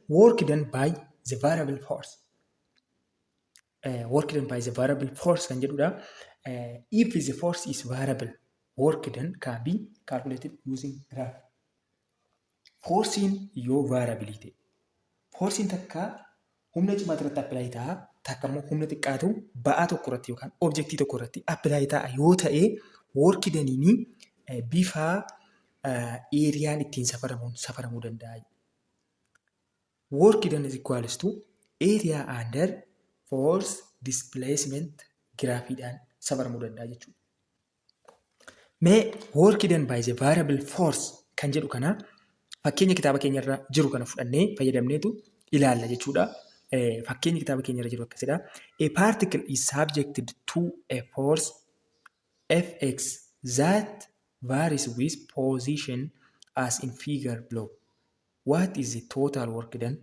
Work done by the variable force. Work done by the variable force kan jedhudha. If the force is variable, work done can be calculated using graph. Forsiin yoo variable ta'e, forsiin takka humna cimaa irratti apply ta'a, takka immoo humna xiqqaatu ba'aa tokko irratti yookaan objektii tokko irratti apply ta'a yoo ta'e, work done bifa eeriyaan ittiin safaramuun safaramuu danda'a. Work done is equals to area under force displacement giraafiidhaan safaramuu danda'a jechuudha. Mee work done by the variable force kan jedhu kana fakkeenya kitaaba keenya irra jiru kana fudhannee fayyadamneetu ilaalla jechuudha. Fakkeenyi kitaaba keenya irra jiru akkasidha. A particle is subjected to a force Fx that varies with position as in figure below. What is the total work done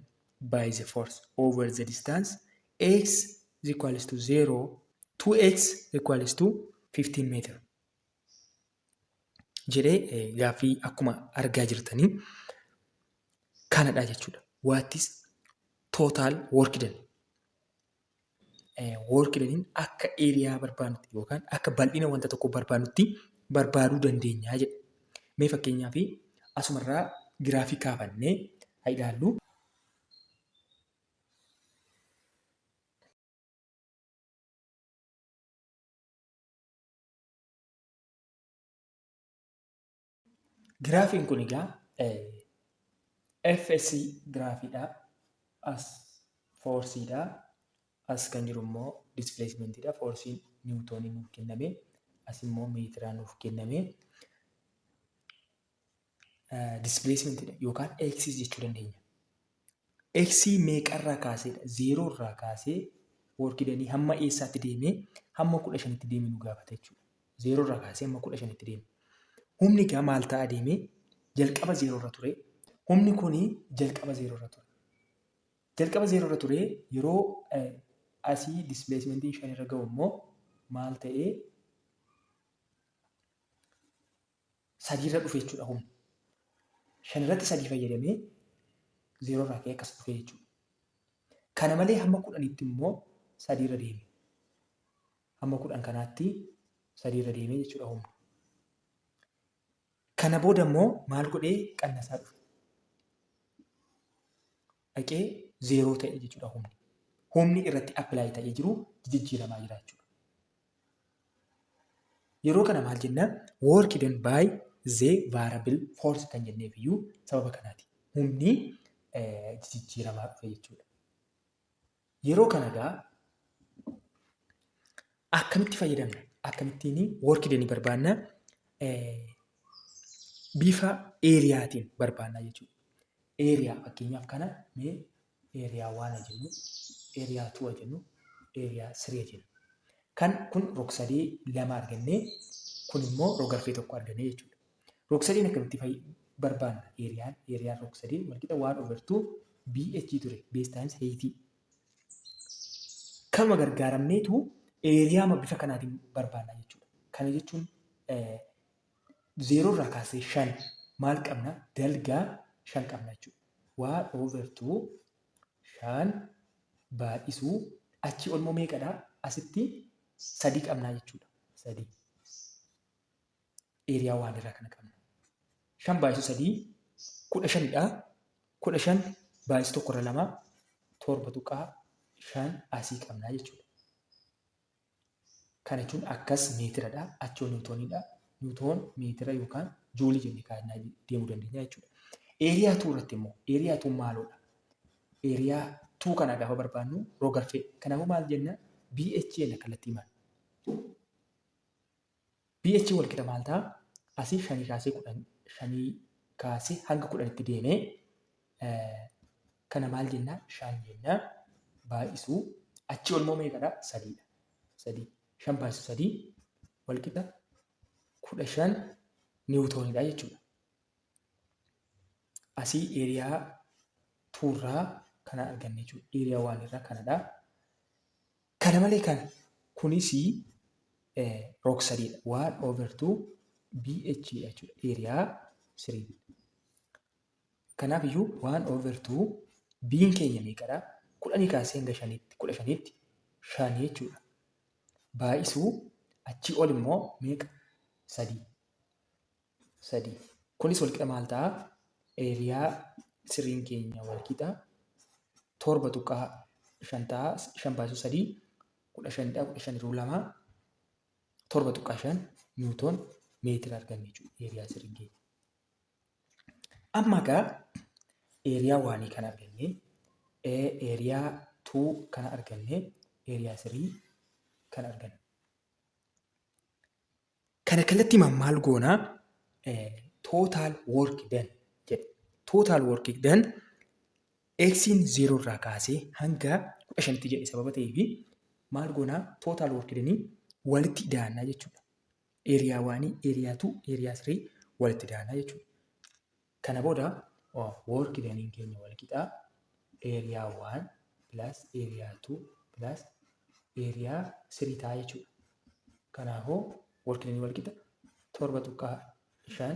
by the force over the distance x is equals to 0, 2x equals to 15 meter jedhee gaaffii akkuma argaa jirtanii kanadha jechuudha. What is total work done? Work done akka area barbaadnutti yookaan akka bal'ina wanta tokko barbaadnutti barbaaduu dandeenya jedha. Mee fakkeenyaaf asumarraa giraafii kaafannee haa ilaallu. Giraafiin kun egaa FS giraafiidha. As foorsiidha. As kan jiru immoo displacementiidha. Foorsiin niwutoonii nuuf kenname. As immoo meetiraan nuuf kenname. Displacementiidha yookaan x jechuu dandeenya. X meeqarraa kaaseedha? Zeeroo irraa kaasee workidanii hamma eessaatti deemee hamma 15tti deemee nu gaafata jechuudha. Zeeroo irraa kaasee hamma 15tti deeme. Humni egaa maal ta'a deemee jalqaba zeeroo irra ture. Humni kuni jalqaba zeeroo irra ture. Jalqaba zeeroo irra ture yeroo asii displacement 5 irra ga'u immoo maal ta'ee 3 irra dhufe jechuudha humni. 5 irratti 3 fayyadamee zeeroo irraa ka'ee akkas dhufe jechuudha. Kana malee hamma 10tti immoo 3 irra deeme. Hamma 10 kanaatti 3 irra deeme jechuudha humni. Kana booda immoo maal godhee qannasaa dhufe. Dhaqee zeeroo ta'e jechuudha humni. Humni irratti apply ta'ee jiru jijjiiramaa jira jechuudha. Yeroo kana maal jenna? Work done by the variable force kan jenneef iyyuu sababa kanaati. Humni jijjiiramaa dhufe jechuudha. Yeroo kana egaa akkamitti fayyadamna? Akkamittiin work done barbaanna? Bifa eeriyaatiin barbaanna jechuudha. Eeriyaa fakkeenyaaf kana mee eeriyaa 1 jennu, eeriyaa 2 jennu, eeriyaa 3 jennu. Kan kun rog-sadee 2 argannee kun immoo rog-arfee 1 argannee jechuudha. Rog-sadeen akkamitti barbaanna? Eeriyaan eeriyaan rog-sadee walqixa 1 over 2 BH ture, base times height. Kanuma gargaaramneetu eeriyaama bifa kanaatiin barbaanna jechuudha. Kana jechuun zeeroo irraa kaasee 5 maal qabna? Dalgaa 5 qabna jechuudha. 1 over 2 5 baay'isuu achii olmoo meeqadha? Asitti 3 qabnaa jechuudha. 3. Eeriyaa waan irraa kana qabna. 5 baay'isuu 3 15dha. 15 baay'isuu 1 irra 2 7.5 asii qabnaa jechuudha. Kana jechuun akkas meetiradha. Achoo niwutooniidha. Niwutoon meetira yookaan juulii jennee kaa'annaa deemuu dandeenya jechuudha. Eeriyaa 2 irratti immoo eeriyaa 2 maaloodha? Eeriyaa 2 kana gaafa barbaannu rogarfee. Kanaafuu maal jenna? BH jenna kallattii maal? BH wal qixa maal ta'a? Asii shanii kaasee kudhan shanii kaasee hanga 10tti deemee kana maal jenna? 5 jenna baay'isuu achii ol immoo meeqadha? 3dha. 3. 5 baay'isu 3 wal qixa 15 niwutoonidha jechuudha. Asii eeriyaa tuurraa kana arganne jechuudha. Eeriyaa waan irraa kanadha. Kana malee kan kunis rog sadiidha. 1 over 2 BH dha jechuudha. Eeriyaa 3. Kanaaf iyyuu 1 over 2 B'n keenya meeqadha? 10 kaasee hanga shaniitti, 15tti shan jechuudha. Baay'isuu achii ol immoo meeqa? Sadii. Sadii. Kunis walqixa maal ta'a? Area threen keenya walqixa 7.5 ta'a. Shan baay'isuu sadii 15dha. 15 hiruu lama 7.5 newton meetira arganne jechuudha area threen keenya. Amma egaa area one kana arganne, area two kana arganne, area three kana arganne. Kana kallattii maal goonaa? Total work done jedhe. Total work done X'n zero irraa kaasee hanga 15tti jedhe sababa ta'eef maal goonaa? Total work done walitti ida'annaa jechuudha. Area one, area two, area three walitti ida'annaa jechuudha. Kana booda work doneiin keenya wal qixaa area one plus area two plus area three ta'a jechuudha. Kanaafuu work done wal qixa 7.5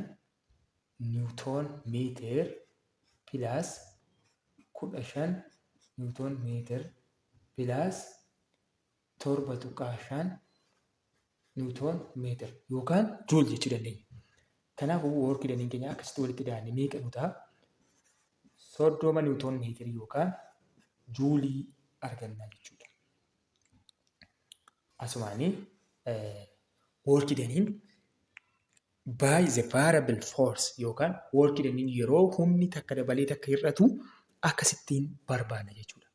newton meter plus 15 newton meter plus 7.5 newton meter yookaan joule jechuu dandeenya. Kanaafuu work doneiin keenya akkasitti walitti ida'annee meeqa nu ta'a? 30 newton meetirii yookaan juulii arganna jechuudha. Asumaanii work doneiin by the variable force yookaan work doneiin yeroo humni takka dabalee takka hir'atu akkasittiin barbaanna jechuudha.